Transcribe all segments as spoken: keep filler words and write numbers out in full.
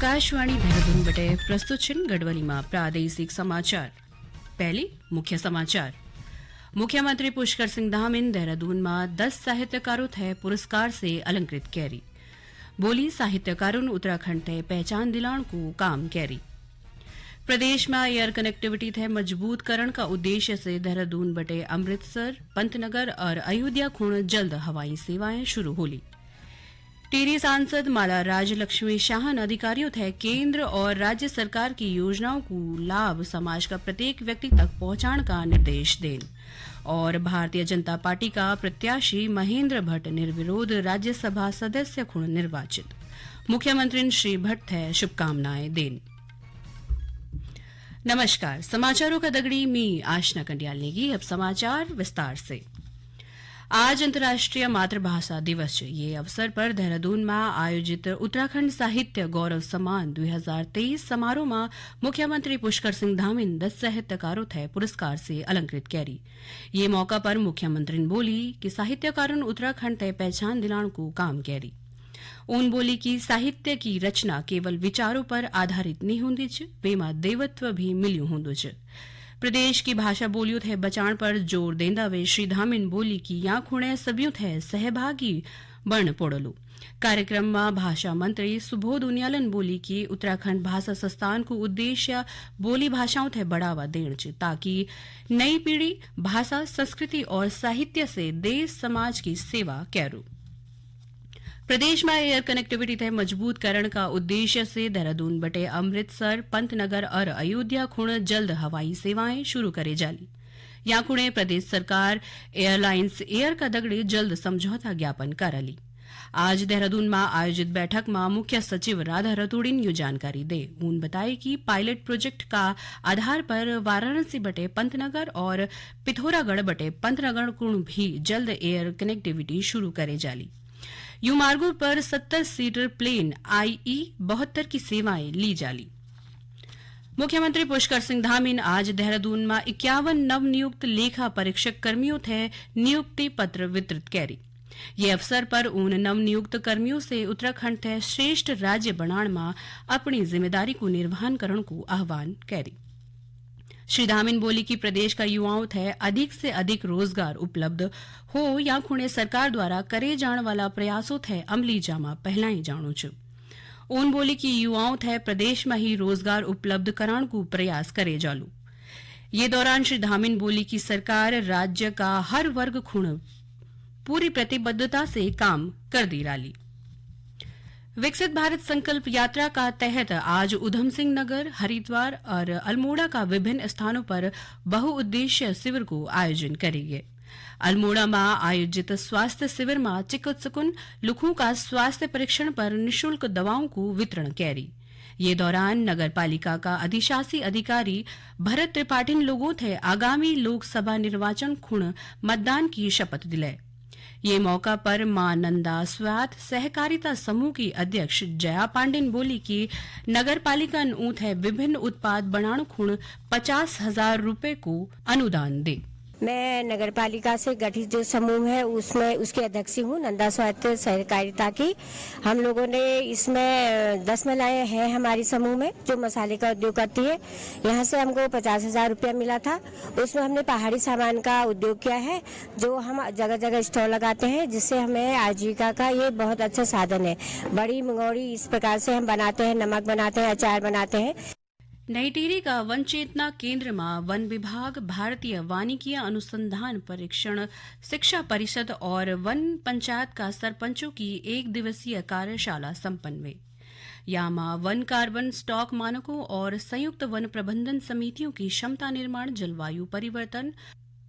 आकाशवाणी देहरादून बटे प्रस्तुत छिन गढ़वाली मा प्रादेशिक समाचार। पहली मुख्य समाचार। मुख्यमंत्री पुष्कर सिंह धामिन देहरादून मा दस साहित्यकारों थे पुरस्कार से अलंकृत कैरी। बोली साहित्यकारों उत्तराखंड थे पहचान दिलाण को काम कैरी। प्रदेश मा एयर कनेक्टिविटी थे मजबूत करण का उद्देश्य से देहरादून बटे अमृतसर, पंतनगर और अयोध्या खुण जल्द हवाई सेवाएं शुरू होली। टिहरी सांसद माला राजलक्ष्मी शाहन अधिकारियों थे केंद्र और राज्य सरकार की योजनाओं को लाभ समाज का प्रत्येक व्यक्ति तक पहुंचाण का निर्देश देन। और भारतीय जनता पार्टी का प्रत्याशी महेंद्र भट्ट निर्विरोध राज्यसभा सदस्य खुण निर्वाचित। मुख्यमंत्री श्री भट्ट थे शुभकामनाएं देन। नमस्कार, समाचारों का दगड़ी मी आशना कंडियाल नेगी। अब समाचार विस्तार से। आज अंतर्राष्ट्रीय मातृभाषा दिवस छ। ये अवसर पर देहरादून में आयोजित उत्तराखंड साहित्य गौरव सम्मान दो हज़ार तेईस समारोह में मुख्यमंत्री पुष्कर सिंह धामिन दस साहित्यकारों थे पुरस्कार से अलंकृत कैरी। ये मौका पर मुख्यमंत्री बोली कि साहित्यकारों उत्तराखंड थे पहचान दिलाण को काम कैरी। ऊन बोली कि साहित्य की रचना केवल विचारों पर आधारित नहीं होंदी च, वेमा देवत्व भी मिल्यू होंदो च। प्रदेश की भाषा बोलियों थे बचाण पर जोर देंदा वे श्री धामिन बोली कि या खुणे सभियों थे सहभागी बण पोड़लो। कार्यक्रम में भाषा मंत्री सुबोध उनियालन बोली कि उत्तराखंड भाषा संस्थान को उद्देश्य बोली भाषाओं थे बढ़ावा देण च, ताकि नई पीढ़ी भाषा, संस्कृति और साहित्य से देश समाज की सेवा कैरू। प्रदेश में एयर कनेक्टिविटी थे मजबूत करण का उद्देश्य से देहरादून बटे अमृतसर, पंतनगर और अयोध्या खुण जल्द हवाई सेवाएं शुरू करे जाली। या खुणे प्रदेश सरकार एयरलाइंस एयर का दगड़े जल्द समझौता ज्ञापन करली। आज देहरादून में आयोजित बैठक में मुख्य सचिव राधा रतूड़िन यू जानकारी दे। उन बताए कि पायलट प्रोजेक्ट का आधार पर वाराणसी बटे पंतनगर और पिथौरागढ़ बटे पंतनगर कुण भी जल्द एयर कनेक्टिविटी शुरू करे जाली। यू मार्गों पर सत्तर सीटर प्लेन आईई बहत्तर की सेवाएं ली जाली। मुख्यमंत्री पुष्कर सिंह धामिन आज देहरादून में इक्यावन नवनियुक्त लेखा परीक्षक कर्मियों थे नियुक्ति पत्र वितरित कैरी। ये अवसर पर उन नवनियुक्त कर्मियों से उत्तराखंड थे श्रेष्ठ राज्य बनाण में अपनी जिम्मेदारी को निर्वहन करण को आह्वान कैरी। श्री धामिन बोली कि प्रदेश का युवाओं थे अधिक से अधिक रोजगार उपलब्ध हो या खुणे सरकार द्वारा करे जाण वाला प्रयासों थे अमली जामा पहलाई जाणो च। उन बोली कि युवाओं थे प्रदेश में ही रोजगार उपलब्ध कराण को प्रयास करे जालू। ये दौरान श्री धामिन बोली कि सरकार राज्य का हर वर्ग खुण पूरी प्रतिबद्धता से काम कर दी राली। विकसित भारत संकल्प यात्रा का तहत आज उधम सिंह नगर, हरिद्वार और अल्मोड़ा का विभिन्न स्थानों पर बहुउद्देश्य शिविर को आयोजन करेंगे। अल्मोड़ा में आयोजित स्वास्थ्य शिविर में चिकित्सकुन लुखों का स्वास्थ्य परीक्षण पर निशुल्क दवाओं को वितरण कैरी। ये दौरान नगर पालिका का अधिशासी अधिकारी भरत त्रिपाठिन लोगों थे आगामी लोकसभा निर्वाचन खुण मतदान की शपथ दिले। ये मौका पर मां नंदा स्वात सहकारिता समूह की अध्यक्ष जया पांडेन बोली कि नगर पालिका ऊंथे विभिन्न उत्पाद बनाण खुण पचास हजार रुपए को अनुदान दे। मैं नगर पालिका से गठित जो समूह है, उसमें, उसकी अध्यक्ष हूँ, नंदा स्वायत्त सहकारिता की। हम लोगों ने इसमें, अ, दस महिलाएं हैं हमारी समूह में, जो मसाले का उद्योग करती है। यहाँ से हमको पचास हजार रुपया मिला था। उसमें हमने पहाड़ी सामान का उद्योग किया है, जो हम जगह-जगह स्टॉल लगाते हैं, जिससे हमें आजीविका का ये बहुत अच्छा साधन है। बड़ी मंगोड़ी इस प्रकार से हम बनाते हैं, नमक बनाते हैं, अचार बनाते हैं। नई टिहरी का वन चेतना केंद्र में वन विभाग, भारतीय वानिकी अनुसंधान परीक्षण, शिक्षा परिषद और वन पंचायत का सरपंचों की एक दिवसीय कार्यशाला संपन्न हुई। यामा वन कार्बन स्टॉक मानकों और संयुक्त वन प्रबंधन समितियों की क्षमता निर्माण, जलवायु परिवर्तन,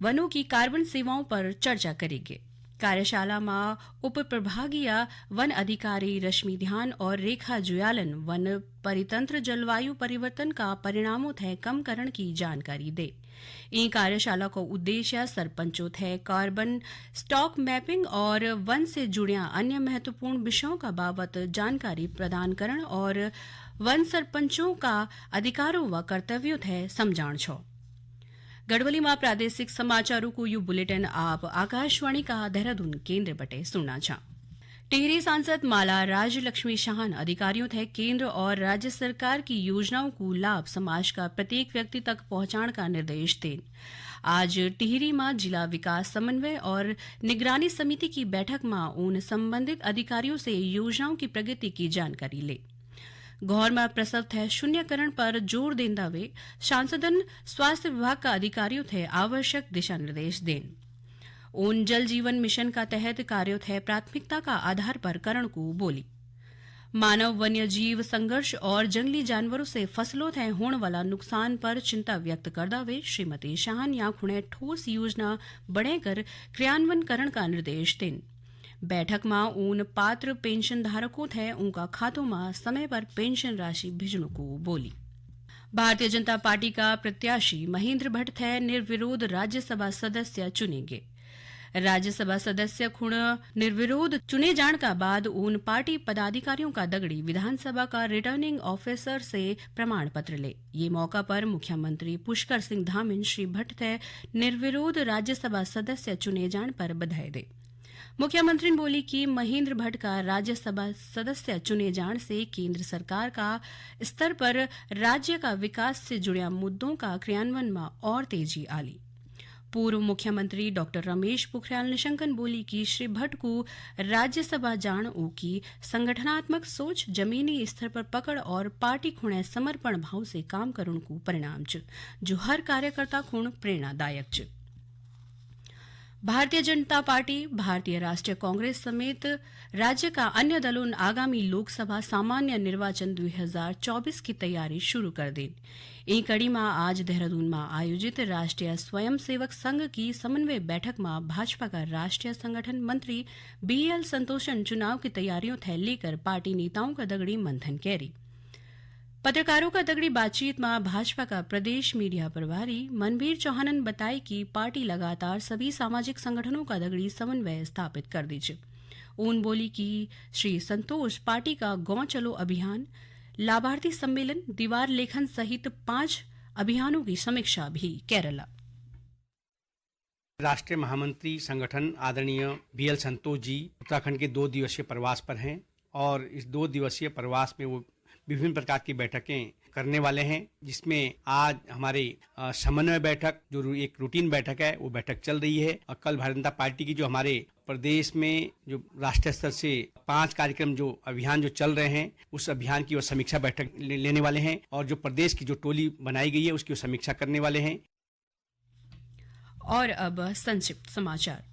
वनों की कार्बन सेवाओं पर चर्चा करेंगे। कार्यशाला में उप प्रभागीय वन अधिकारी रश्मि ध्यान और रेखा जुयालन वन परितंत्र जलवायु परिवर्तन का परिणामों थे कम करण की जानकारी दे। ई कार्यशाला को उद्देश्य सरपंचों थे कार्बन स्टॉक मैपिंग और वन से जुड़िया अन्य महत्वपूर्ण विषयों का बाबत जानकारी प्रदान करण और वन सरपंचों का अधिकारों व कर्तव्यों थे समझाण छो। गढ़वाली मां प्रादेशिक समाचारों को यू बुलेटिन आप आकाशवाणी का देहरादून केंद्र बटे सुनना छा। टिहरी सांसद माला राजलक्ष्मी शाहन अधिकारियों थे केंद्र और राज्य सरकार की योजनाओं को लाभ समाज का प्रत्येक व्यक्ति तक पहुंचाण का निर्देश देन। आज टिहरी में जिला विकास समन्वय और निगरानी समिति की बैठक में उन संबंधित अधिकारियों से योजनाओं की प्रगति की जानकारी ले। घर में प्रसव थे शून्यकरण पर जोर देंदा वे सांसदन स्वास्थ्य विभाग का अधिकारियों थे आवश्यक दिशा निर्देश देन। उन जल जीवन मिशन का तहत कार्यों थे प्राथमिकता का आधार पर करण को बोली। मानव वन्य जीव संघर्ष और जंगली जानवरों से फसलों थे होण वाला नुकसान पर चिंता व्यक्त करदा हुए श्रीमती शाहन या खुणे ठोस योजना बणेकर क्रियान्वयन करण का निर्देश देन। बैठक में उन पात्र पेंशन धारकों थे उनका खातों में समय पर पेंशन राशि भेजण को बोली। भारतीय जनता पार्टी का प्रत्याशी महेंद्र भट्ट थे निर्विरोध राज्यसभा सदस्य चुनेंगे। राज्यसभा सदस्य खुण निर्विरोध चुने जाण का बाद उन पार्टी पदाधिकारियों का दगड़ी विधानसभा का रिटर्निंग ऑफिसर से प्रमाण पत्र ले। ये मौका पर मुख्यमंत्री पुष्कर सिंह धामिन श्री भट्ट थे निर्विरोध राज्यसभा सदस्य चुने जाण पर बधाई दे। मुख्यमंत्री ने बोली कि महेंद्र भट्ट का राज्यसभा सदस्य चुने जाण से केंद्र सरकार का स्तर पर राज्य का विकास से जुड़िया मुद्दों का क्रियान्वयन में और तेजी आली। पूर्व मुख्यमंत्री डॉक्टर रमेश पोखरियाल निशंक ने बोली कि श्री भट्ट को राज्यसभा जाण उकी संगठनात्मक सोच, जमीनी स्तर पर पकड़ और पार्टी खुणे समर्पण भाव से काम करण को परिणाम च, जो हर कार्यकर्ता खुण प्रेरणादायक च। भारतीय जनता पार्टी, भारतीय राष्ट्रीय कांग्रेस समेत राज्य का अन्य दलों ने आगामी लोकसभा सामान्य निर्वाचन दो हज़ार चौबीस की तैयारी शुरू कर दी। ई कड़ी में आज देहरादून में आयोजित राष्ट्रीय स्वयंसेवक संघ की समन्वय बैठक में भाजपा का राष्ट्रीय संगठन मंत्री बी एल संतोषन चुनाव की तैयारियों थे लेकर पार्टी नेताओं का दगड़ी मंथन कैरी। पत्रकारों का दगड़ी बातचीत में भाजपा का प्रदेश मीडिया प्रभारी मनबीर चौहानन बताई कि पार्टी लगातार सभी सामाजिक संगठनों का दगड़ी समन्वय स्थापित कर दीजिए। ऊन बोली कि श्री संतोष पार्टी का गांव चलो अभियान, लाभार्थी सम्मेलन, दीवार लेखन सहित पांच अभियानों की समीक्षा भी कैरला। राष्ट्रीय महामंत्री संगठन आदरणीय बी एल संतोष जी उत्तराखंड के दो दिवसीय प्रवास पर हैं और इस दो दिवसीय प्रवास में वो विभिन्न प्रकार की बैठकें करने वाले हैं, जिसमें आज हमारे, अ, समन्वय बैठक, जो रू-, एक रूटीन बैठक है, वो बैठक चल रही है और कल भारतीय जनता पार्टी की जो हमारे प्रदेश में जो राष्ट्रीय स्तर से पांच कार्यक्रम, जो अभियान जो चल रहे हैं, उस अभियान की वो समीक्षा बैठक ले-, लेने वाले हैं और जो प्रदेश की जो टोली बनाई गई है, उसकी वो समीक्षा करने वाले हैं। और अब संक्षिप्त समाचार।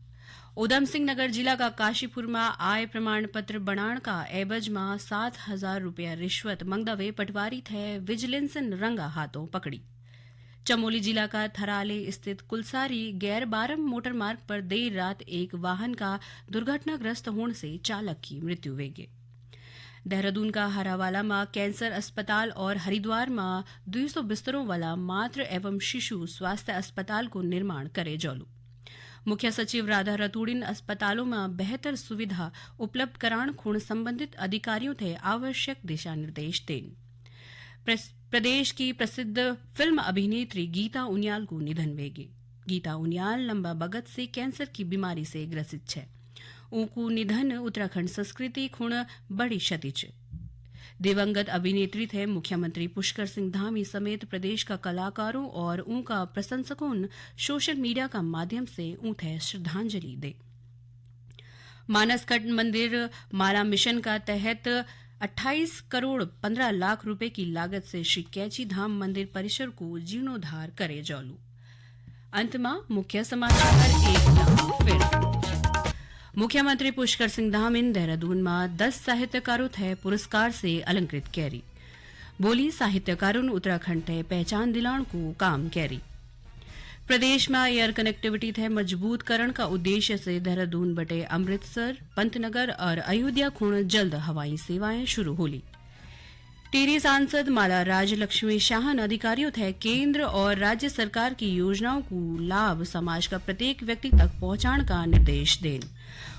उधम सिंह नगर जिला का काशीपुर में आय प्रमाण पत्र बनाण का एवज में सात हजार रुपया रिश्वत मंगदा वे पटवारी थे विजिलेंस रंगा हाथों पकड़ी। चमोली जिला का थराले स्थित कुलसारी गैर बारम मोटर मार्ग पर देर रात एक वाहन का दुर्घटनाग्रस्त होने से चालक की मृत्यु हुई। देहरादून का हरावाला में कैंसर अस्पताल और हरिद्वार में दो सौ बिस्तरों वाला मातृ एवं शिशु स्वास्थ्य अस्पताल को निर्माण करे जौलू। मुख्य सचिव राधा रतूड़िन अस्पतालों में बेहतर सुविधा उपलब्ध कराण खुण संबंधित अधिकारियों थे आवश्यक दिशा निर्देश देन। प्रस-, प्रदेश की प्रसिद्ध फिल्म अभिनेत्री गीता उनियाल को निधन वेगे। गीता उनियाल लंबा बगत से कैंसर की बीमारी से ग्रसित छे। ऊंकू निधन उत्तराखंड संस्कृति खुण बड़ी क्षति च। दिवंगत अभिनेत्री थे मुख्यमंत्री पुष्कर सिंह धामी समेत प्रदेश का कलाकारों और ऊंका प्रशंसकों सोशल मीडिया का माध्यम से ऊंथे श्रद्धांजलि दे। मानसगढ़ मंदिर माला मिशन का तहत अट्ठाईस करोड़ पन्द्रह लाख रुपए की लागत से श्री कैची धाम मंदिर परिसर को जीर्णोद्धार करे जौलू। अंत में मुख्य समाचार एक बार फिर। मुख्यमंत्री पुष्कर सिंह धामिन देहरादून में दस साहित्यकारों थे पुरस्कार से अलंकृत कैरी। बोली साहित्यकारों उत्तराखंड थे पहचान दिलाण को काम कैरी। प्रदेश में एयर कनेक्टिविटी थे मजबूत करण का उद्देश्य से देहरादून बटे अमृतसर, पंतनगर और अयोध्या खुण जल्द हवाई सेवाएं शुरू होली। टिहरी सांसद माला राजलक्ष्मी शाहन अधिकारियों थे केंद्र और राज्य सरकार की योजनाओं को लाभ समाज का प्रत्येक व्यक्ति तक पहुंचाण का निर्देश देन।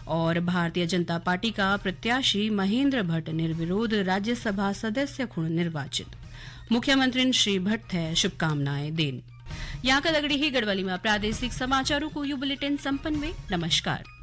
और भारतीय जनता पार्टी का प्रत्याशी महेंद्र भट्ट निर्विरोध राज्यसभा सदस्य खुण निर्वाचित। मुख्यमंत्री श्री भट्ट थे शुभकामनाएं देन। यहाँ का दगड़ी ही गढ़वाली में प्रादेशिक समाचारों को यू बुलेटिन संपन्न हुए। नमस्कार।